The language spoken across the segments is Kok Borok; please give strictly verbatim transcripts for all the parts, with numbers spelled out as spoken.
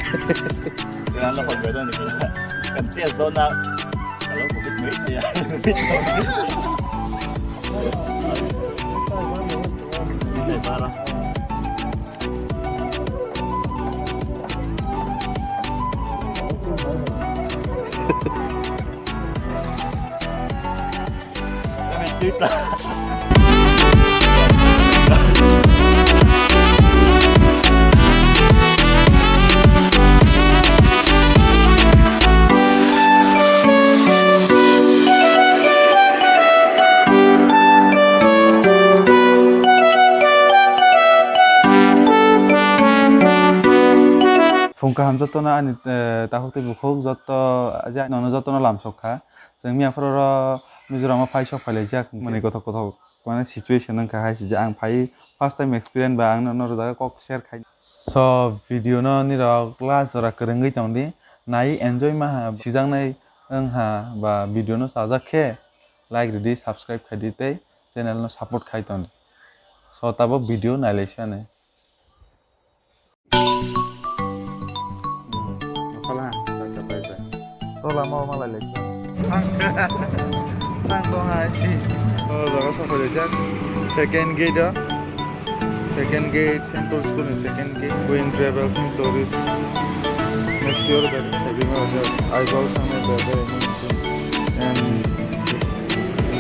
Kailangan ko ba ni kailangan. Kan test daw na. Kalau covid mo ito yan. Hindi, para. Phung kaham jotono ani, eh, takhuk tei bukhuk joto, je nono jotono lamsok kha. Chwng miya phuru ro Mizoram o phai sok phai lai jak, mani kothok kothok mane situation wng kha hai si je ang phai first time experience ba ang no, no jaga kok share khai. So video no nirok last jora kwrwngwi tong di, nai enjoy ma ha, sijaknai wng ha ba video no chajak khe like ridi, subscribe khai di tei channel no support khai tong di. So tabuk video nai lai si ani. Hmm, masala, bye, bye, bye. Tola mau malah lagi. Nang dong hai si. Oh, jaga sokoi jak. Second gate ah. Second gate, Central School ni second gate. Queen Travels ni tourist. Next year dari Sabima Hotel. Aizawl sana dari ini. And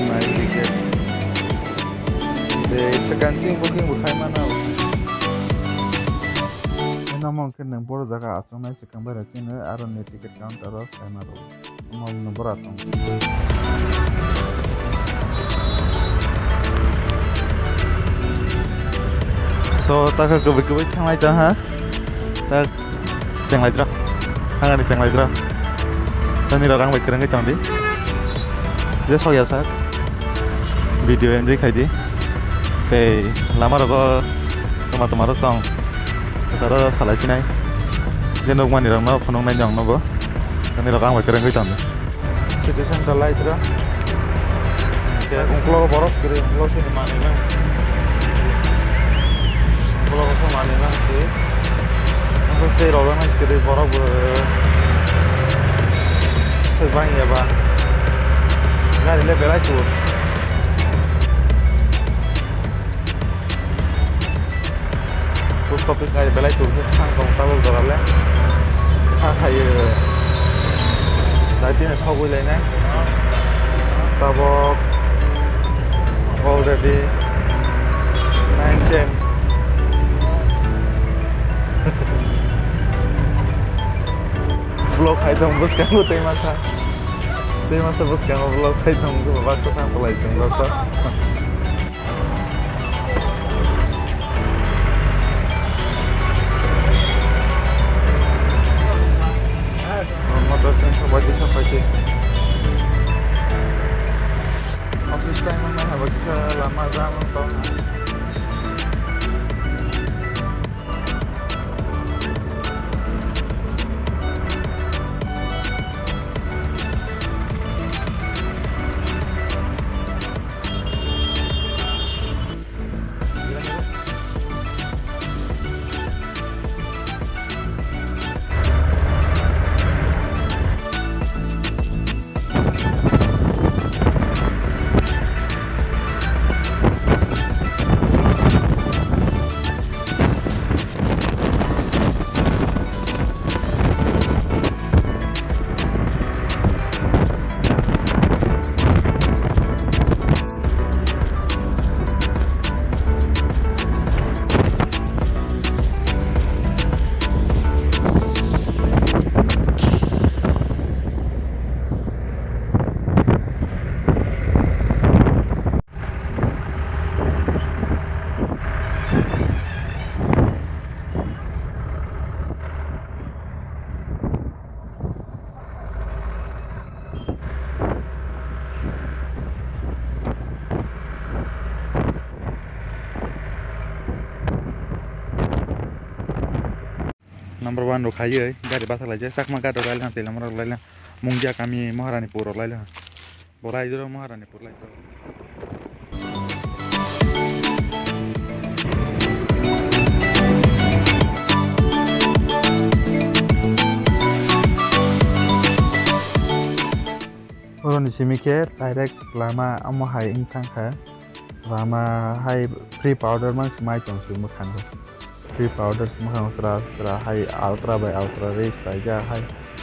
my ticket. De, second ching booking bo khai mana. Eno mong khe nang boro jaga aswk nai. Kangbai rok chini aro ni ticket counter o sai ma rwo. Omo no bora tong. So, ta kha kwbwi kwbwi thanglai tong ha. Ta chenglai dra. Thangani chenglai dra. Tani rok ang bai kwrwngwi tong di. Je sok ya sak. Video enjoy khai di. Tei lama rogo toma toma rok tong. Taro salai sinai. Je nukmani rok no phunuk nai jang nogo. Ani rok ang bai kwrwngwi tong. City center light ra. Ke ungklo borok kwrwi ungklo sini mani nang. Ungklo borok mani nang si. Ungklo tei rok nang kwrwi borok bo. Sir bang ya ba. Gari le belai tur. Post office nai belai tur khe thang tong tabuk jora le. Kha khayo. Dai tini sogwi lainai. Tabuk already nine ten. Vlog khai tong bwskango tei masa. Tei masa bwskango vlog khai tong bwskango thang palai chwng rok. Motor stand sabaidi sabaidi. Office time wngmani haba kisa lama jam wng tong. Number one rok khaiwi gari bachalaijak, chakma gari rok lailai, tei lama rok lailai, Mungia kami Maharanipur rok lailai, bo raidoro Maharanipur lai. Ni simi khe direct lama omo hai wng thang kha. Lama hai free powder man se mai tong se mwkhango. Free powder se mwkhango sra sra hai ultra bai ultra rays laijak, hai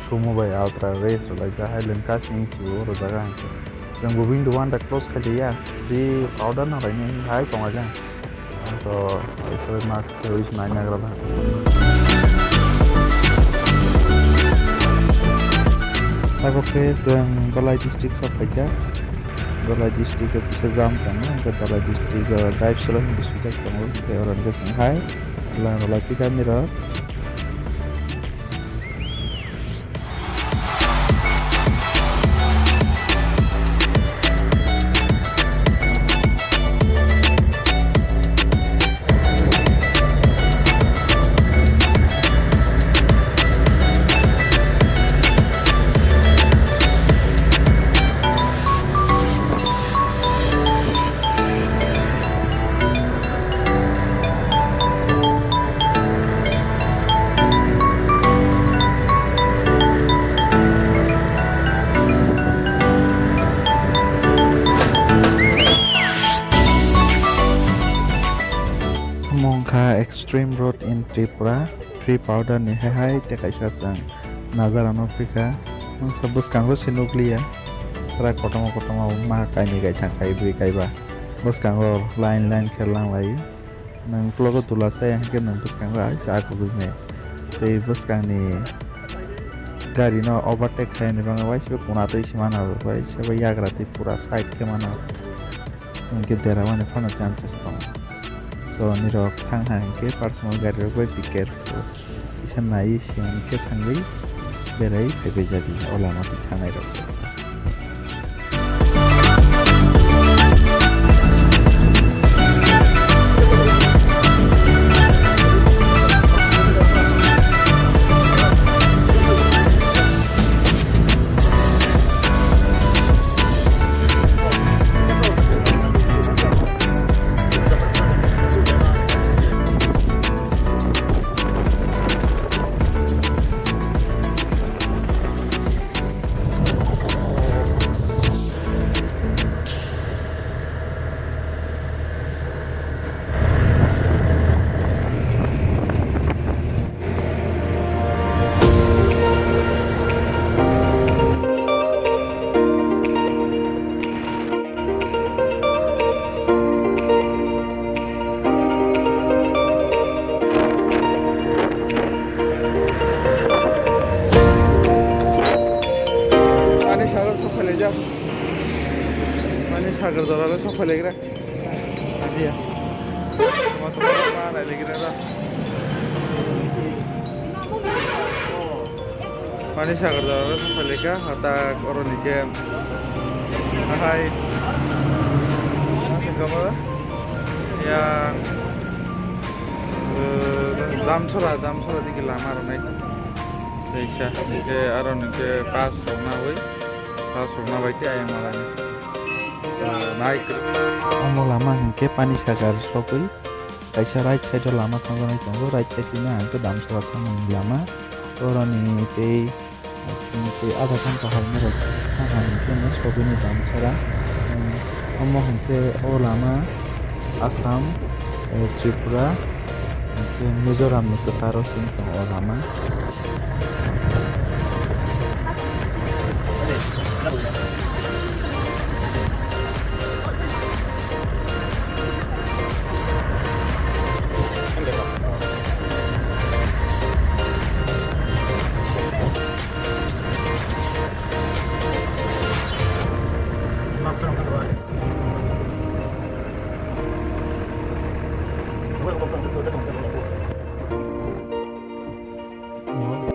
sumo bai ultra rays laijak, hai lengka sing se o rwjak ang. Chwng bo window one da close khai liya, free powder no raini hai tongo jang. Ang to oi mask se oi se nai nagra ba. Tabuk khe chwng Dholai district sok phaijak. Dholai district o kisa jam tongo, hwnkhe Dholai district o drive solo hinwi swijak tongo, tei oro hwnkhe chwng hai lang rwlai phi kha nirok. Omo wngkha Extreme Road in Tripura, free powder ni hai hai tei kaisa chwng Nazara no phikha. Mungsa bwskango se nukliya, truck kotorma kotorma ma kainwi kaithang kaibrwi kaiba bwskango line line khe langlai. Nwng uklogo dula chaya hinkhe nwng bwskango aisa akhugwi maya. Tei bwskangni gari no overtake khaini bagwi waisa kuna twi se mano, waisa bai yagra twi pura side khe mano. Hinkhe deramani phano chances tongo. So nirok thang ha hinkhe personal gari rok bai be careful. Kisa naiwi siyani khe thangwi berai phaibai jadi o lama twi thangnai rok se. Ani salo sok phailaijak. Ani sagar dora le sok phailaikra. Adia. Tama tama ma nai lagi na. Mani sagar dora sok phailaika, hatak oro ni ke. Ahai. Ya. Eh, Damsora, Damsora digi lama aro nai. Teisa, ke aro ni ke pass rok na oi. Pass rok na bai ke ayang malani. Eh, nai. Omo lama hinkhe Panisagar sogwi kaisa right side o lama thangjaknai tongo, right side ni hinkhe Damsara thangmani lama. Oroni tei, tei adha ghanta hai norok thang hai hinkhe no sogwini Damsara. Omo hinkhe o lama Assam, eh, Tripura, hinkhe Mizoram ni kwcharo chwng tongo o lama.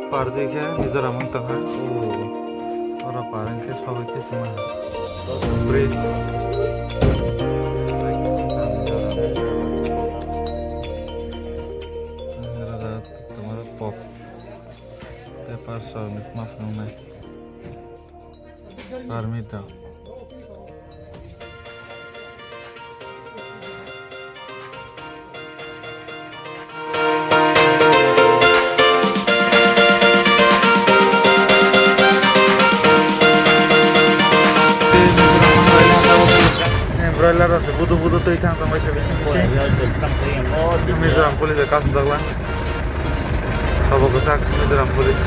Par di khe Mizoram wng tongkha. Oro par wngkhe sogwi khe sima. Bridge. Pop. Paper song ma phunuknai. Permit rok. Budo twi thang tong bai se bising bising. Mizoram police bai kasijak lang. Abo kwchak Mizoram police.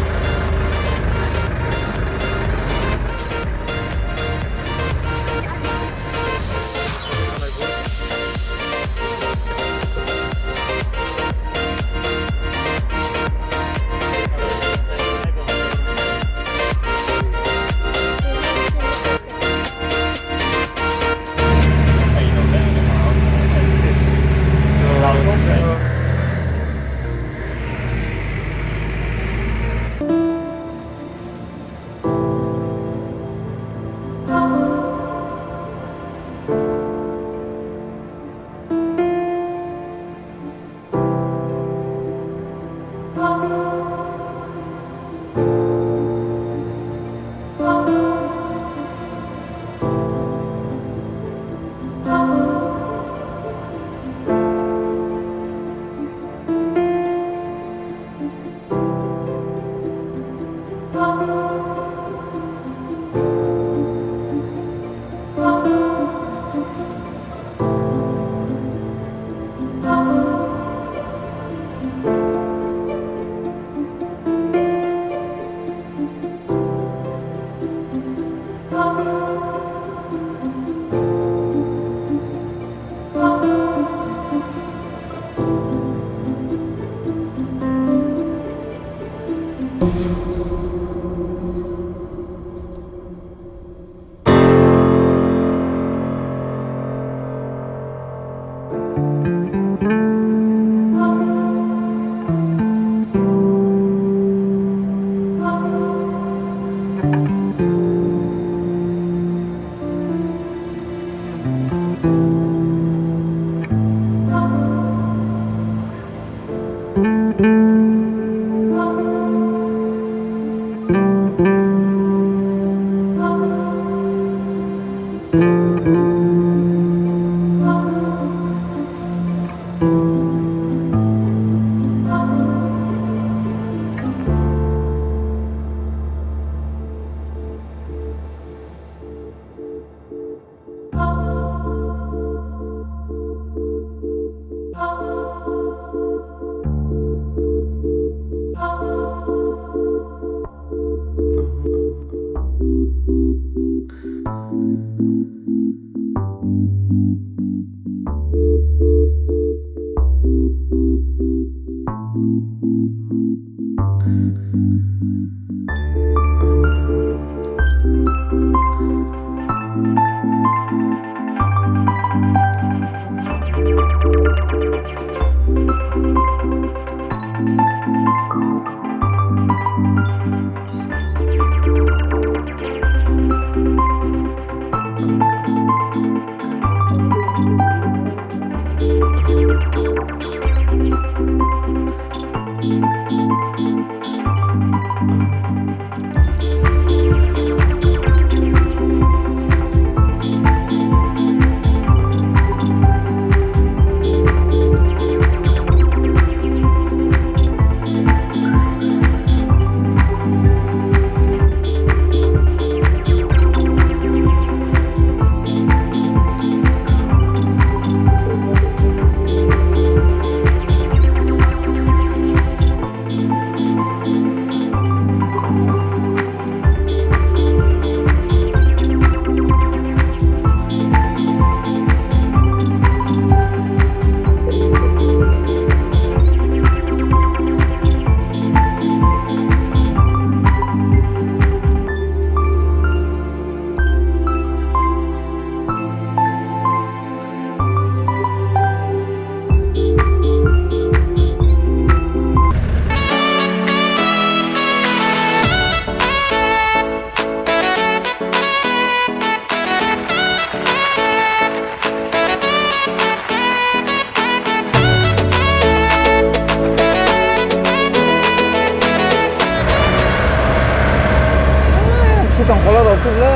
Khitong kolok rok suk le.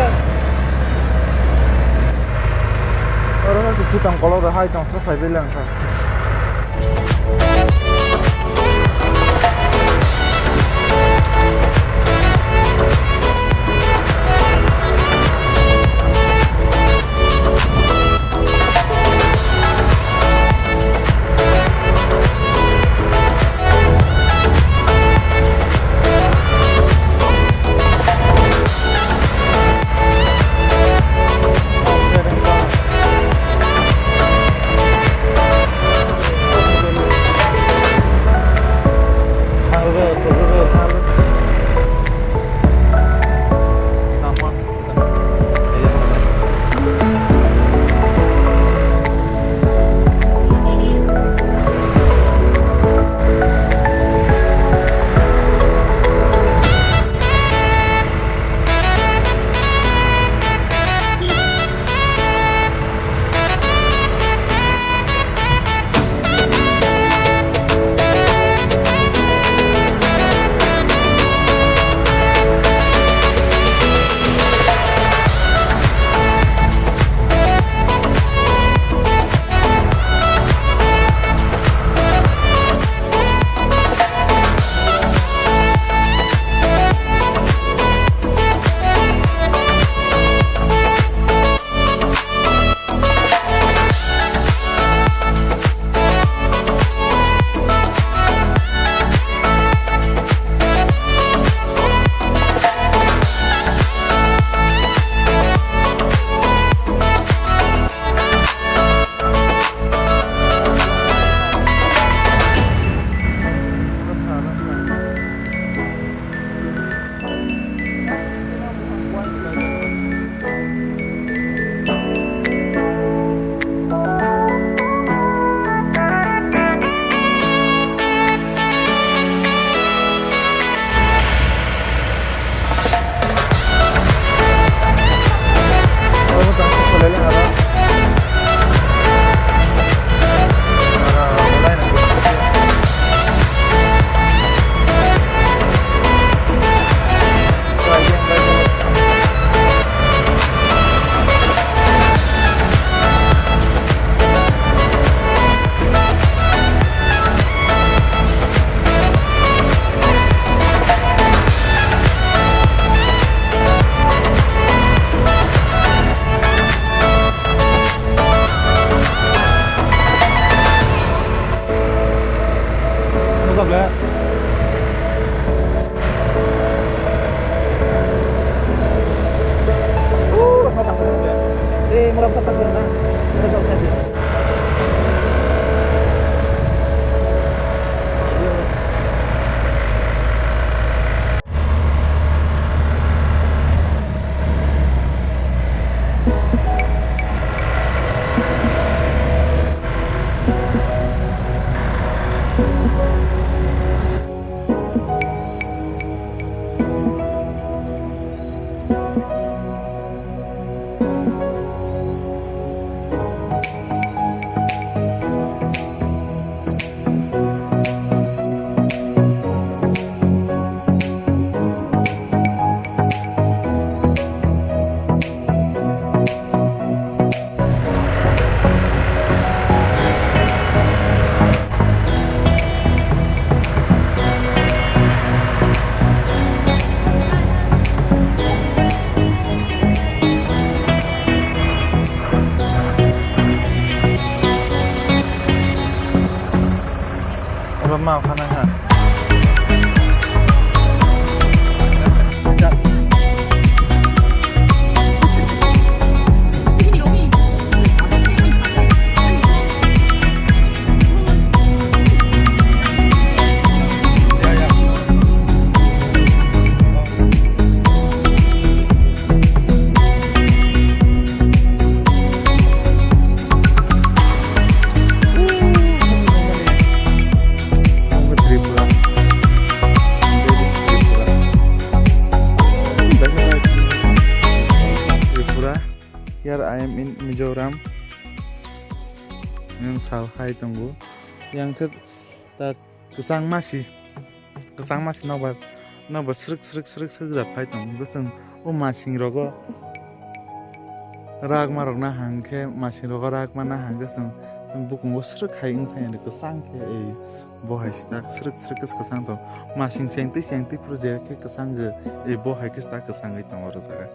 Oro no khitong kolok rok hai tong sok phai bele wngkha. Eba ma khana ha. Tripura. Tripura. Tripura. Here I am in Mizoram. Yang sal hai tongo. Yang khe ta kwchang masi. Kwchang masi nokbar, nokbar srwk, srwk, srwk, srwk da phai tongo. Bwswng o masing rogo rak ma rok na hang khe, masing rogo rak ma na hang khe chwng bukungo srwk hai wng thai kwchang khe, ei bo hai sita srwk, srwk, kwchang tong. Masing chengtwi, chengtwi phuru je khe kwchang je, ei bo hai khe sita kwchangwi tongo o jaga.